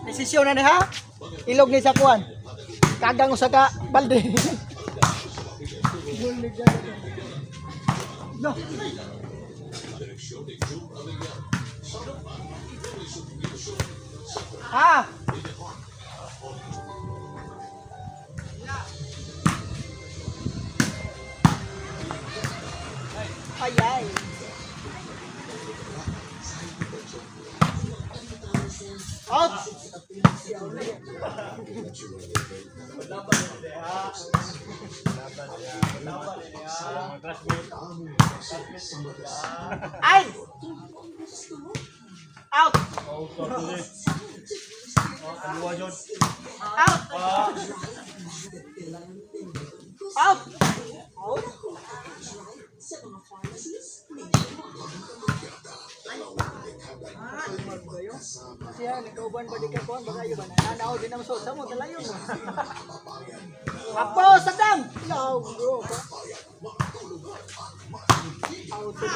Desisyon na ni ha. Ilog ni sa kuan. Kagang usa ka balde. No. Ah. Ay ay. Out. Ay! Out! Out! Out! Out! Siya, nagkauban ba di ka kuhan? Baka iba na. Nanaw din ang suot. Samo, talayon mo. Apo, sadam! Ilaw, bro. Out to.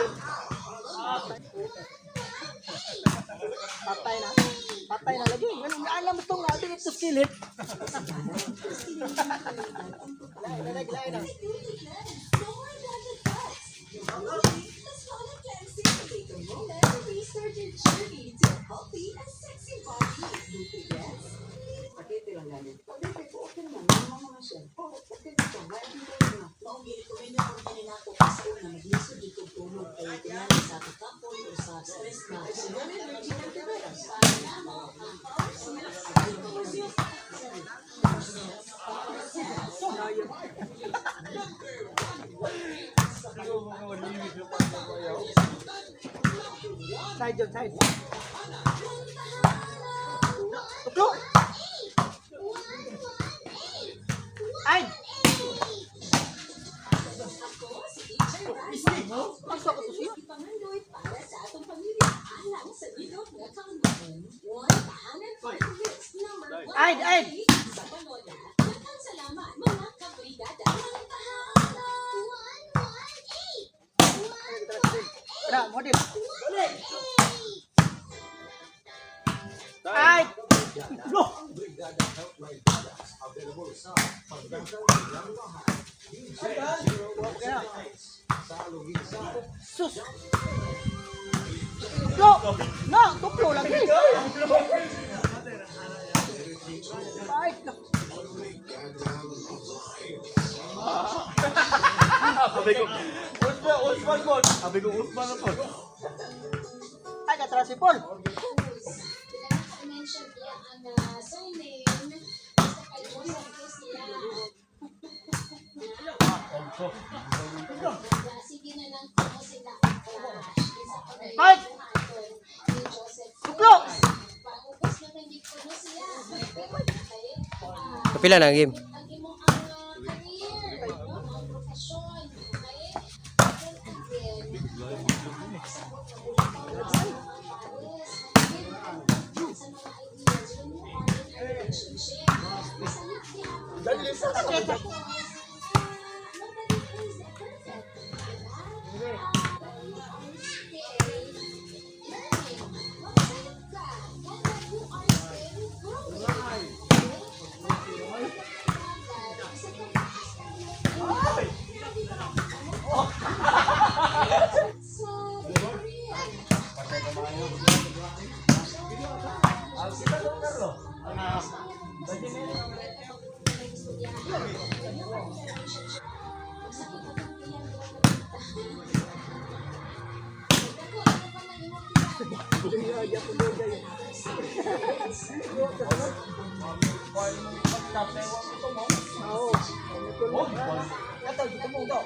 Patay na. Patay na lagi. Ganun, alam mo itong natin ito skillet. Lain na, lain na. Side yun, side. Tuklo! Ay! Asa ko to siya? Pangandoy para sa atong pamilya alang sa Bidot nga Kaunong. One Tahanan Party List number 1 Ay, ay! Sa Panola. Daghang salamat, mga kabrigada. One Tahanan 118 Wala, model. Ay! Lo! Sus! Tuklo! Na! Tuklo lagi! Ay! No. Sabi ko, Usman, Usman po. Sabi ko, Usman na po. Ay, katras si Paul! Mention niya ang surname sa kalimutan ko siya. Sige na lang ko sila cash. Isa ko na Ay! ni Joseph. Tuklo! Paubos na nandito ko na siya. Okay? Kapila na ang game. Ang imong ang career, no? Ang profession, okay? Then again, sa mga pares, sa mga ideas when you are in a relationship, masayip gihapon nobody is perfect, diba? But you are still learning. Magsayop ka. Kaya you are still growing. Okay? Isa kang sa career. Oo. Kato, dito mo to.